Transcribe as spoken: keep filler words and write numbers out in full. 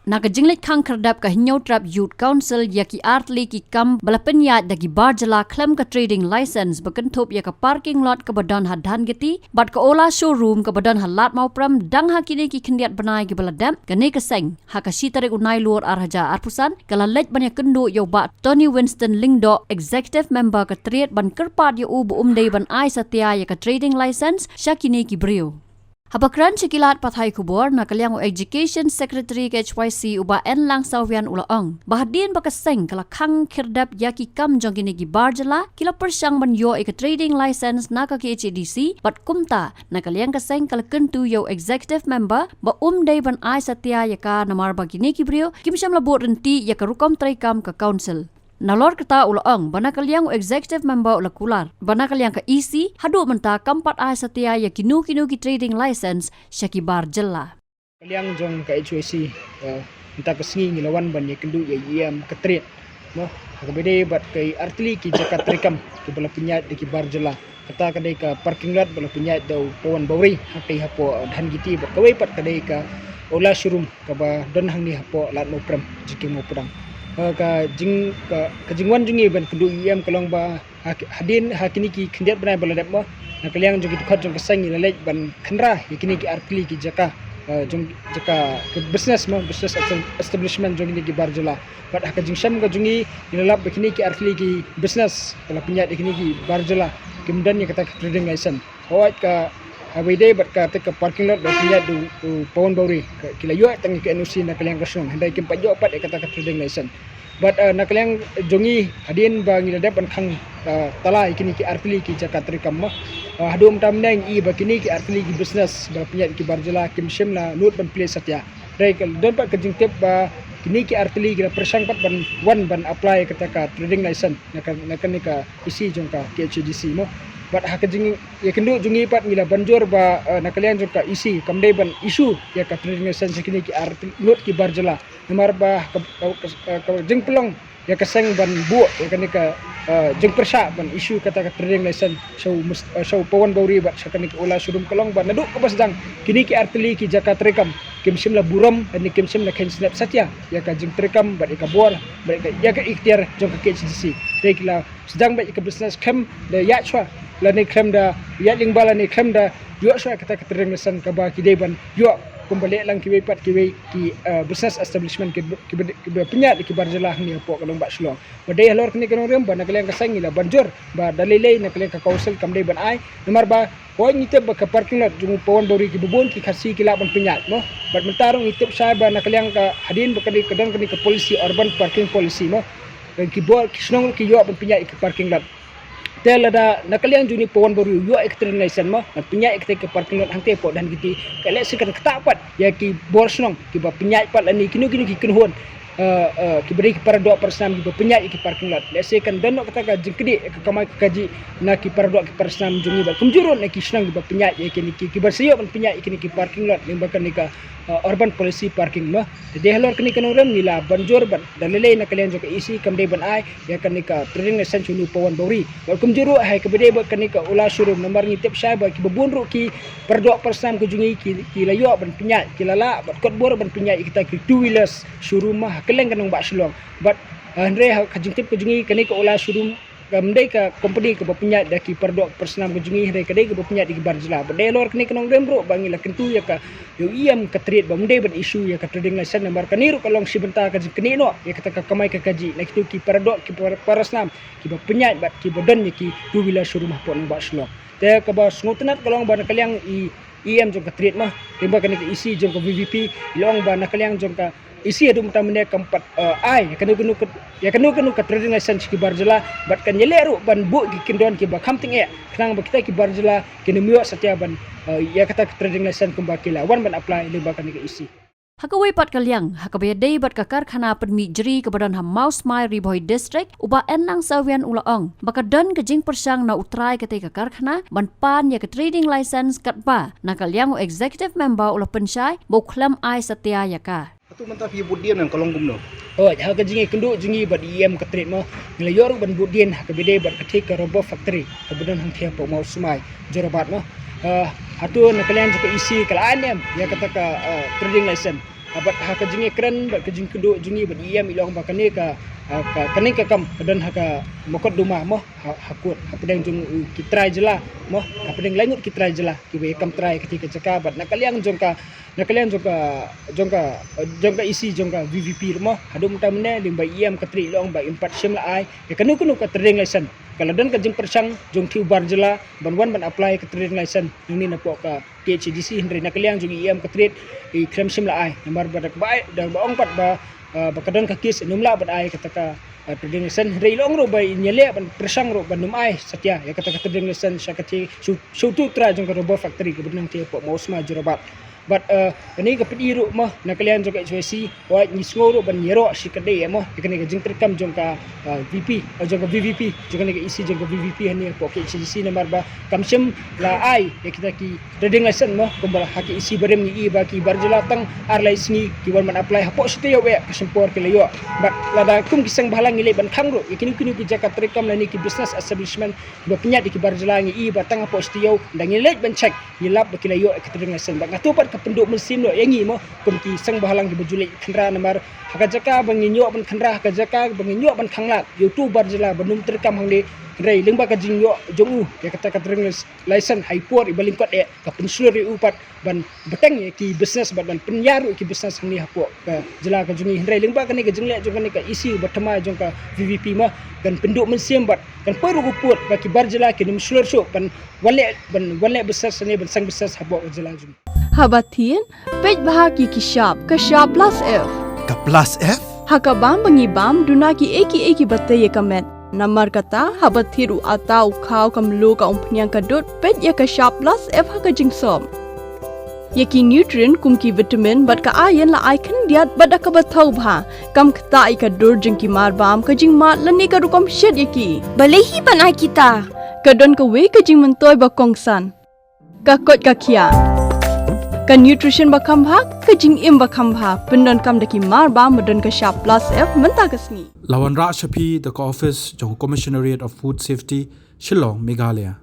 Na ka jingleit khang khyrdep ka Hynñiewtrep Youth Council ïa ki artylli ki kam ba la pynïaid da ki bar jylla khlem ka trading license, ba kynthup ïa ka parking lot kaba don ha Dhankheti bad ka Ola showroom kaba don ha Lad Mawprem, dang ha kine ki khyndiat bnai kiba la dep, kane ka seng, ha ka shi tarik u Nailur ar hajar arphew san, ka la leit ban ïakynduh ïa u Bah Tony Winston Lyngdoh, Executive Member ka Trade, ban kyrpad ïa u ba um dei ban ai satia ïa ka trading license sha kine ki briew. Haba kren sha ki lad pathai khubor, na ka liang u Education Secretary ka H Y C u Bah Enlang Sawian u la ong ba hadien ba ka seng ka la khang khyrdep ïa ki kam jong kine ki bar jylla, ki la pyrshang ban ïoh ïa ka trading license na ka K H A D C, bad kumta na ka liang ka seng ka la kyntu ïa u Executive Member ba um dei ban ai satia ïa ka, namar ba kine ki briew kim shym la bud ryntih ïa ka rukom treikam ka Council. Nalor kata u la ong ba na ka liang u Executive Member u la kular ba na ka liang ka E C haduh mynta kam pat ai satia ïa kino kino ki trading license sha ki bar jylla. Ka liang jong ka H Y C, eh, mynta ka sngi ngi la wan ban ïakynduh ïa i E M ka Trade, mo, ha kaba ïadei bad ki artylli ki jaka treikam kiba la pynïaid da ki bar jylla. Kata ka dei ka parking lot ba la pynïaid da u Pawan Bawri hangtei hapoh Dhankheti, bad kawei pat ka dei ka Ola showroom kaba don hangne hapoh Lad Mawprem, jingkieng Mawpdang. Eh, ka jing, ka, ka jingwan jong ngi ban kynduh ïa i E M ka long ba ha, hadien ha kine ki khyndiat bnai ba la dep, mo, na ka liang jong ki dkhot jong ka seng ngi la leit ban khynra ïa kine ki artylli ki jaka, eh, jong jaka ki business, mo, business establishment jong kine ki bar jylla. Bad ha ka jingshem ka jong ngi, ngi la lap ba kine ki artylli ki business ba la pynïaid da kine ki bar jylla kim don ïa kata ka trading license. Hooid, ka, haba ïadei bad kata ka parking lot ba la pynïaid da u, u Pawan Bawri, ka, ki la ïoh tang ïa ka N O C na ka liang ka shnong, hynrei kim pat ïoh pat ïa kata ka trading license. Bad, eh, na ka liang jong ngi, hadien ba ngi la dep ban khang, eh, tala ïa kine ki artylli ki jaka treikam, mo, eh, haduh mynta mynne ngi i ba kine ki artylli ki business ba la pynïaid da ki bar jylla kim shym la nud ban plie satia. Hynrei ka don pat ka jingtip ba kine ki artylli ki la pyrshang pat ban wan ban apply ïa kata ka trading license na ka, na kane ka E C jong ka K H A D C, mo. Bad ha ka jingïakynduh jong ngi pat ngi la ban jur ba, eh, na ka liang jong ka E C kam dei ban issue ïa ka trading license sha kine ki artylli, ngut ki bar jylla. Namar ba ka, ka, ka, ka jingpynlong ïa ka seng ban buh ïa kane ka, eh, jingpyrshah ban issue kata ka trading license sha u Mus-, eh, sha u Pawan Bawri bad sha kane ka Ola showroom ka long ba naduh kaba sdang kine ki artylli ki jaka treikam kim shym la burom, lane kim shym la kheiñ snep satia ïa ka jingtreikam bad ïa ka bor bad ïa ka, ïa ka iktiar jong ka K H A D C. Hynrei ki la sdang bad ïa ka business khlem da ïaid shuwa lane khlem da ïaid lyngba lane khlem da ïoh shuwa ïa kata ka trading license kaba ki dei ban ïoh kumba leh lang kiwei pat kiwei ki, eh, business establishment ki, ki, kiba pynïaid da ki bar jylla hangne hapoh ka nongbah Shillong. Bad dei halor kane ka nongrim ba na ka liang ka seng ngi la ban jur ba da lei lei na ka liang ka Council kam dei ban ai, namar ba hooid ngi tip ba ka parking lot jong u Pawan Bawri kiba bun ki Khasi ki lah ban pynïaid, mo. Bad mynta ruh ngi tip shai ba na ka liang ka, hadien ba ka dei ka don kane ka policy, urban parking policy, mo, ki bor ki shnong ki ïoh ban pynïaid ïa ka parking lot. Te lada na ka liang jong une u Pawan Bawri u ïoh ïa ka trading license, mo, ban pynïaid ïa kata ka parking lot hangtei hapoh Dhankheti, ka lehse kan ktah pat ïa ki bor shnong kiba pynïaid pat lane kino kino ki kynhun, eh, eh, kiba dei ki para doh para snam kiba pynïaid ïa ki parking lot. Lehse kan don noh kata ka jingkdih ïa ka kamai ka kajih na ki para doh ki para snam jong ngi bad kumjuh ruh na ki shnong kiba pynïaid ïa kine ki, kiba sa ïoh ban pynïaid ïa kine ki parking lot lyngba kane ka, eh, urban policy parking, mo. Te dei halor kane ka nongrim ngi la ban jur bad da lei lei na ka liang jong ka E C kam dei ban ai ïa kane ka trading license sha une u Pawan Bawri. Bad kumjuh ruh ha kaba dei bad kane ka Ola showroom, namar ngi tip shai ba kiba bun ruh ki para doh para snam ka jong ngi ki, ki la ïoh ban pynïaid, ki la lah bad kot bor ban pynïaid ïa kita ki two wheelers showroom, mo, ha kylleng ka nongbah Shillong. Bad, eh, hynrei ha ka jingtip ka jong ngi kane ka Ola showroom kam dei ka company kaba pynïaid da ki para doh para snam ka jong ngi, hynrei ka dei kaba pynïaid da ki bar jylla. Bad dei halor kane ka nongrim ruh ba ngi la kyntu ïa ka, ïa u E M ka Trade ba um dei ban issue ïa ka trading license, namar kane ruh ka long shi bynta ka jingknieh noh ïa kata ka kamai ka kajih na kito ki para doh ki para, para snam kiba pynïaid bad kiba don ïa ki two wheeler showroom hapoh nongbah Shillong. Te kaba sngewtynnat ka long ba na ka liang i E M jong ka Trade, mo, lyngba kane ka E C jong ka V V P, i la ong ba na ka liang jong ka E C haduh mynta mynne kam pat, eh, ai ïa kano kano ka, ïa kano kano ka trading license sha ki bar jylla, bad kan ïaleh ruh ban buh ki kyndon kiba kham tyngeh khnang ba kita ki bar jylla kin ym ïoh satia ban, eh, ïa kata ka trading license kumba ki la wan ban apply lyngba kane ka E C. Ha kawei pat ka liang, ha kaba ïadei bad ka karkhana pynmih jri kaba don ha Mawsmai, Ri Bhoi District, u Bah Enlang Sawian u la ong ba ka don ka jingpyrshang na u trai katei ka karkhana ban pan ïa ka trading license, katba na ka liang u Executive Member u la pynshai ba u khlem ai satia ïa ka. Hato mynta phi bud dien, ka long kumno? Oh, ha ka jingïakynduh jong ngi bad i E M ka Trade, mo, ngi la ïoh ruh ban bud dien ha kaba ïadei bad katei ka rubber factory kaba don hangtei hapoh Mawsmai, Jorabat, mo. Eh, hato na ka liang jong ka E C ka la ai ne em ïa kata ka, eh, trading license? Bad ha ka jingïakren bad ka jingkynduh jong ngi bad i em i long ba kane ka, ah, ka, kane ka kam ka don ha ka mukotduma mo, ha, ha court, hapdeng jong, uh, ki trai jylla mo, hapdeng laingut ki trai jylla kiba ïakam trai ha katei ka jaka. Bad na ka liang jong ka, na ka liang jong ka, jong ka, jong ka E C jong ka V V P mo, haduh mynta mynne lyngba i em Khatri i long ba im pat shim la ai ïa kano kano ka trading license. Ka la don ka jingpyrshang jong ki bar jylla ban wan ban apply ka trading license nangne napoh ka K H A D C, hynrei na ka liang jong i em Khatri i khlem shim la ai namar ba da kaba ai, da kaba ong pat ba, ah, ba ka don ka case, ym lah ban ai kata ka, ah, trading license. Hynrei i long ruh ba in ïaleh ban pyrshang ruh ban ym ai satia ïa kata ka trading license sha katei, shu, shu tu trai jong ka rubber factory kaba don hangtei hapoh Mawsma Jorabat. Bad, ah, kane ka pyrdi ruh mo na ka liang jong ka H Y C, wat ngi sngew ruh ban ïaroh shi katdei mo ïa kane ka jingtreikam jong ka, ah, V P, ah, jong ka V V P, jong kane ka E C jong ka V V P hangne hapoh K H A D C namar ba kam shym la ai ïa kita ki trading license mo, kumba ha ki E C barim ngi i ba ki bar jylla tang ar lai sngi ki wan ban apply, hapoh shi taïew eh ka shim por ki la ïoh. Bad lada kum ki seng bhalang ngi leit ban khang ruh ïa kino kino ki jaka treikam lane ki business establishment ba pynïaid ïa ki bar jylla, ngi i ba tang hapoh shi taïew da ngi leit ban check ngi lap ba ki la ïoh ïa ka trading license. Bad nga tu pat ka pynduh mynsiem noh ïa ngi mo kum ki seng bhalang kiba ju leit khynra namar ha ka jaka ba ngin ïoh ban khynra, ha ka jaka ba ngin ïoh ban khanglad ïa uto u bar jylla ban ym treikam hangne, hynrei lyngba ka jingïoh jong u ïa kata ka trading license ha i por iba lyngkot eh ka pynshlur ïa u pat ban bteng ïa ki business bad ban pynïar ruh ïa ki business hangne hapoh ka jylla ka jong ngi. Hynrei lyngba kane ka jingleh jong kane ka E C ba thymmai jong ka V V P mo, kan pynduh mynsiem bad kan poi ruh ka pud ba ki bar jylla kin ym shlur shuh ban wan leh, ban wan leh business hangne, ban seng business hapoh ka jylla jong ngi. Haba thied, peit bha ïa ki shap, ka shap plus F. Ka plus F? Ha ka bam ba ngi bam, duna kiei kiei kiba tei ïa ka met. Namar kata, haba thied u atta, u khaw, ka mluh, ka umphniang, ka dud, peit ïa ka shap plus F ha ka jingsop. Ïa ki nutrient kum ki vitamin bad ka iron la ai khyndiat bad da kaba thaw bha. Kam ktah ïa ka dur jong ki mar bam, ka jingmad lane ka rukom shet ïa ki. Balei hi ban ai kita? Ka don kawei ka jingmyntoi ba kongsan. Ka koit ka khiah. Ka nutrition ba kham bha, ka jingim ba kham bha. Pyndonkam da ki mar bam ba don ka shap plus F mynta ka sngi. La wanrah sha phi da ka office jong Commissionariat of Food Safety, Shillong, Meghalaya.